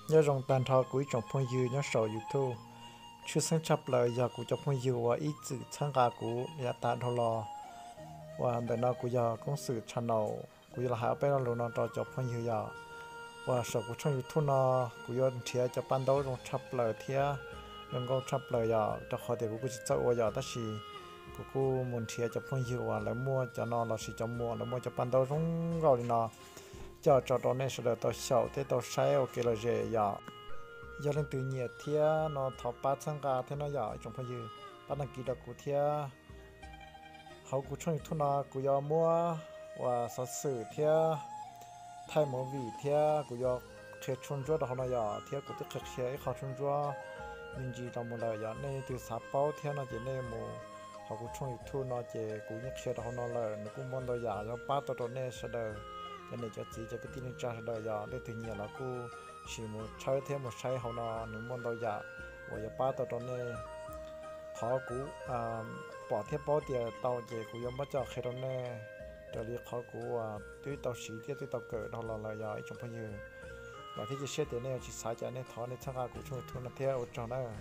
Nyob zoo tag nrho kuv ib tsoom phooj ywg nyob saum YouTube. Tshwj xeeb tshaj plaws yog kuv cov phooj ywg uas ib txwm txhawb nqa kuv yav tas dhau los. Uas ntawm no kuv yog Koob Xwm channel, kuv yuav los hais ob peb lo lus no rau cov phooj ywg yom. Uas saum kuv tshooj YouTube no kuv yuav nrhiav cov paj ntaub zoo tshaj plaws thiab zoo nkauj tshaj plaws yom, rau qhov tias kuv kuj tsis txawj ua yom, tab sis kuv kuj mus nrhiav cov phooj ywg uas lawv muaj cov no lossis cov muam lawv muaj cov paj ntaub zoo nkauj li no coj tso rau nej sawv daws tau xyaum thiab tau saib ua kev lom zem yom. Yog leej twg nyiam thiab no thov pab txhawb nqa thiab no yom ib tsoom phooj ywg, pab đăng ký rau kuv thiab. Hauv kuv tshooj YouTube no kuv yuav muab uas xov xwm thiab thaij movie thiab kuv yuav qhia tshuaj ntsuab rau hauv no yom, thiab kuv twb qhia qhia ib qho tshuaj ntsuab me ntsis los mus lawm yom. Nej leej twg xav paub thiab no ces nej mus hauv kuv tshooj YouTube no ces kuv yeej qhia rau hauv no lawm, nws kuj muaj ntau yam yuav pab tau rau nej sawv daws, cov niam cov txiv cov kwv tij neej tsa sawv daws yom. Leej twg nyiam los kuj sim mus tshawb thiab mus saib hauv no, nws muaj ntau yam uas yuav pab tau rau nej. Qhov kuv pom thiab paub tias tau ces kuv yuav muab coj qhia rau nej raws li qhov kuv uas twb tau siv thiab twb tau kawm dhau los lawm yog ib tsoom phooj ywg. Vam thiab cia siab tias nej yuav tsis xav cas nej thov nej txhawb nqa kuv tshooj YouTube no thiab ua tsaug nawb.